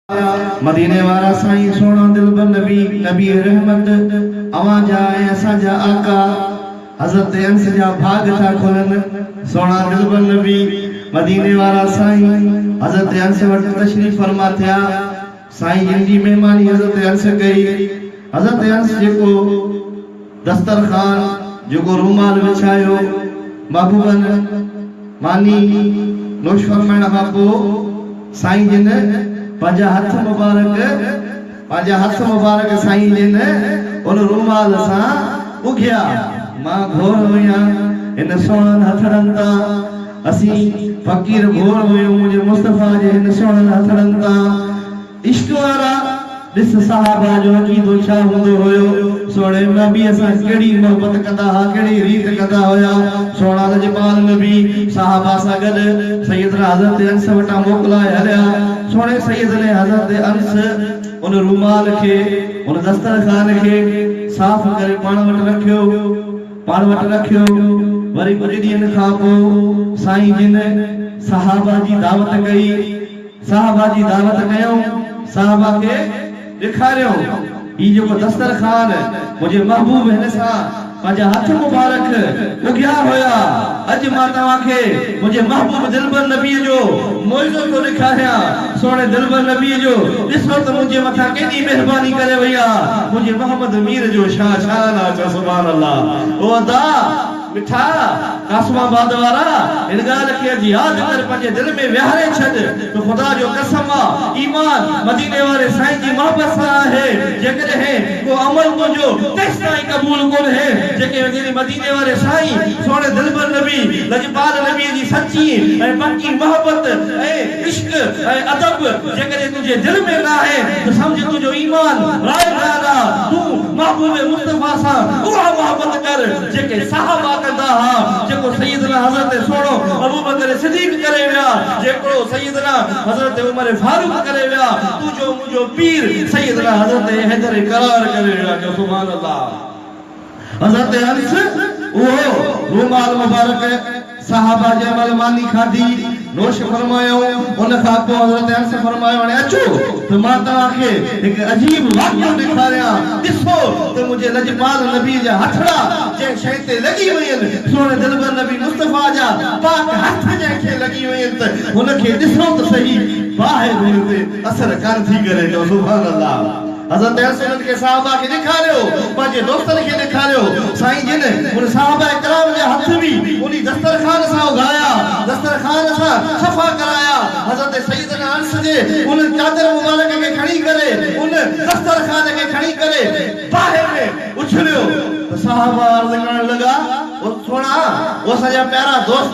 مديني وارا سائين سهڻا دلبر نبي، نبي رحمت، اوهان جا ۽ اسان جا آقا، حضرت انس جا ڀاڳ ٿا کلن، سهڻا دلبر نبي، مديني وارا سائين، حضرت انس وٽ تشريف فرما ٿيا، سائين جن جي مهماني حضرت انس ڪئي، حضرت انس جيڪو دسترخوان، جيڪو رومال وڇايو، محبوبن ماني نوش فرمائڻ کان پوء سائين جن پنهنجا هٿ مبارڪ پنهنجا هٿ مبارڪ سائين جن ان رومال سان اگهيا. مان گهور هيان هن سهڻن هٿڙن تان، اسين فقير گهور هيون منهنجي مصطفيٰ جي هن سهڻن هٿڙن تان. عشق وارا ڏس صحابه جو عقيدو ڇا هوندو هيو، سهڻي نبيء سان ڪهڙي محبت ڪندا ها، ڪهڙي ريت ڪندا هيا، سهڻا لڄپال نبي صحابه سان گڏ سيدنا حضرت انس وٽان موڪلائي هليا، سهڻي سيدنا حضرت انس ان رومال کي، ان دسترخوان کي صاف ڪري پاڻ وٽ رکيو، پاڻ وٽ رکيو، وري ڪجهه ڏينهن کان پوء سائين جن صحابه جي دعوت ڪئي. صحابه جي دعوت ڪيائون، صحابه کي ڏيکاريائون، هي جيڪو دسترخوان منهنجي محبوب هن سان پنهنجا هٿ مبارڪ اگهيا هيا، اڄ مان توهان کي منهنجي محبوب دلبر نبيء جو معجزو ٿو ڏيکاريان، سهڻي دلبر نبيء جو ڏسو ته منهنجي مٿان ڪيڏي مهرباني ڪري وئي آ، منهنجي محمد مير جو شان شان آ، چئو سبحان الله او ادا! مٺا قاسم آباد وارا هن ڳالهه کي اڄ ياد ڪر پنهنجي دل ۾ ويهاري ڇڏ ته خدا جو قسم آ ايمان مديني واري سائين جي محبت سان آهي جيڪڏهن ڪو عمل تنهنجو تيستائين قبول ڪونهي جيڪڏهن مديني واري سائين سهڻي دلبر نبي لڄپال نبي جي سچي ۽ پڪي محبت ۽ عشق ۽ ادب جيڪڏهن تنهنجي دل ۾ ناهي ته سمجهه تنهنجو ايمان رائگان آ تون محبوب مصطفيٰ سان اها محبت ڪر جيڪي صحابه ڪندا ها، جيڪو سيدنا حضرت سهڻو ابوبڪر صديق ڪري ويا، جيڪو سيدنا حضرت عمر فاروق ڪري ويا، تنهنجو منهنجو پير سيدنا حضرت حيدر ڪرار ڪري ويا، چئو سبحان الله. حضرت انس اهو رومال مبارڪ صحابه جنهن مهل ماني کاڌي، نوش فرمايائون، ان کان پوء حضرت انس فرمايو، هاڻي اچو ته مان توهان کي هڪ عجيب واقعو ڏيکاريان، ڏسو ته منهنجي لڄپال نبيء جا هٿڙا جنهن شيء تي لڳي وين، سهڻي دلبر نبي مصطفيٰ جا پاڪ هٿ جنهن کي لڳي وين ته هن کي ڏسو ته سهي، باهه به هن تي اثر ڪانه ٿي ڪري، چئو سبحان الله. حضرت انس انهن کي صحابه کي ڏيکاريو، پنهنجي دوستن کي ڏيکاريو، سائين جن ان صحابه ڪرام جا هٿ به انهي دسترخوان سان اگهايا، دسترخوان سان صفا ڪرايا، حضرت سيدنا انس جي ان چادر مبارڪ کي کڻي ڪري ان دسترخوان کي کڻي ڪري باهه ۾ اڇليو ته صحابه عرض ڪرڻ لڳا، او سهڻا، او اسان جا پيارا دوست،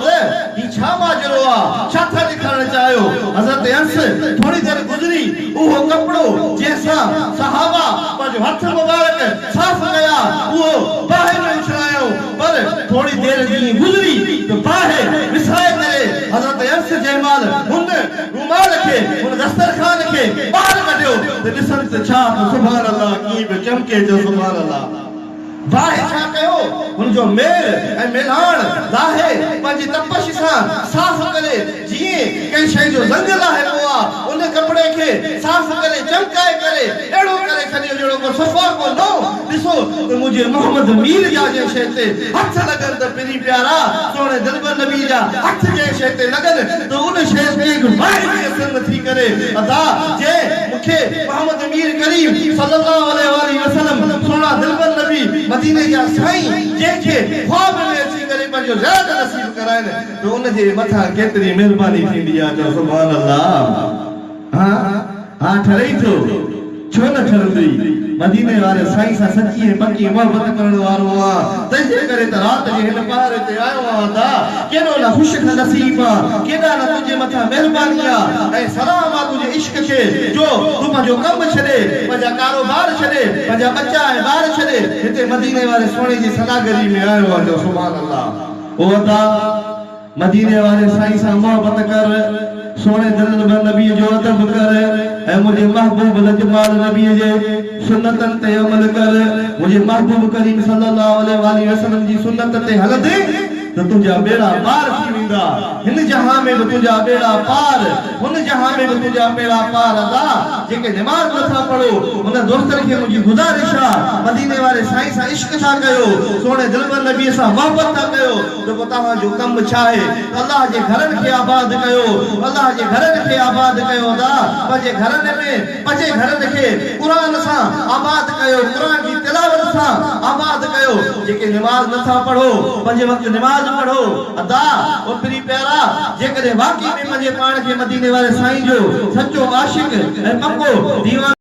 هي ڇا ماجرو آ، ڇا ٿا ڏيکارڻ چاهيو؟ حضرت انس ٿوري دير گذري اهو ڪپڙو جنهن سان صحابه پنهنجو هٿ مبارڪ صاف ڪيا، اهو باهه ۾ اڇلايائون، پر ٿوري دير جيئن گذري ته باهه وسائي ڪري حضرت انس جنهن مهل هن رومال کي، هن دسترخوان کي ٻاهر ڪڍيو ته ڏسن ته ڇا ته سبحان الله ڪيئن پيو چمڪي، چئو سبحان الله. باهه ڇا ڪيو؟ هن جو ميل ۽ ميلاڻ لاهي پنهنجي تپش سان صاف ڪري جيئن ڪنهن شيء جو زنگ لاهبو آ، ان ڪپڙي کي صاف ڪري چمڪائي ڪري اهڙو ڪري ڇڏيو جهڙو ڪو صفا ڪو نئون. ڏسو ته منهنجي محمد مير جا جنهن شيء تي هٿ لڳن ته پرين پيارا سهڻي دلبر نبي جا هٿ جنهن شيء تي لڳن ته ان شيء تي به باهه جي اثر نه ٿي ڪري. ادا جنهن مون کي محمد مير ڪريم صلي الله عليه واٰله وسلم سهڻا دلبر نبي مديني جا سائين جنهن کي خواب ۾ اچي ڪري پنهنجو زيارت نصيب ڪرائين ته ان جي مٿان ڪيتري مهرباني ٿيندي آ چئو سبحان الله ها ها ٺرئي ٿو ڇو نه ٺرندي مديني واري سائين سان سچي ۽ پڪي محبت ڪرڻ وارو آن تنهنجي ڪري ته رات جي هن پهر هتي آيو آن ادا ڪيڏو نه خوش نصيب آن ڪيڏا نه تنهنجي مٿان مهرباني آ ۽ سلام آ تنهنجي عشق کي جو تون پنهنجو ڪم ڇڏي پنهنجا ڪاروبار ڇڏي پنهنجا ٻچا ۽ ٻار ڇڏي هتي مديني واري سهڻي جي سداگري ۾ آيو آن چئو سبحان الله او ادا مديني واري سائين سان محبت ڪر، سهڻي دلربا نبيء جو ادب ڪر ۽ منهنجي محبوب لجپال نبيء جي سنتن تي عمل ڪر، منهنجي محبوب ڪريم صلي الله عليه واٰله وسلم جي سنت تي هلندين ته تنهنجا ٻيڙا پار ٿي ويندا. ٿيندا. هن جهان ۾ به تنهنجا ٻيڙا پار، هن جهان ۾ به تنهنجا ٻيڙا پار ادا! جيڪي نماز نه ٿا پڙهو، انهن دوستن کي منهنجي گذارش آ، مديني واري سائين سان عشق ٿا ڪيو، سهڻي دلبر نبيء سان محبت ٿا ڪيو ته پوء توهان جو ڪم ڇا آهي ته الله جي گهرن کي آباد ڪيو، الله جي گهرن کي آباد ڪيو ادا! پنهنجي گهرن ۾. پنهنجي گهرن کي قرآن سان آباد ڪيو، قرآن جي تلاوت سان آباد ڪيو، جيڪي نماز نه ٿا پڙهو پنج وقت نماز پڙهو، ادا او پرين پيارا جيڪڏهن واقعي ۾ پنهنجي پاڻ کي مديني واري سائين جو سچو عاشق ۽ پڪو ديوانو.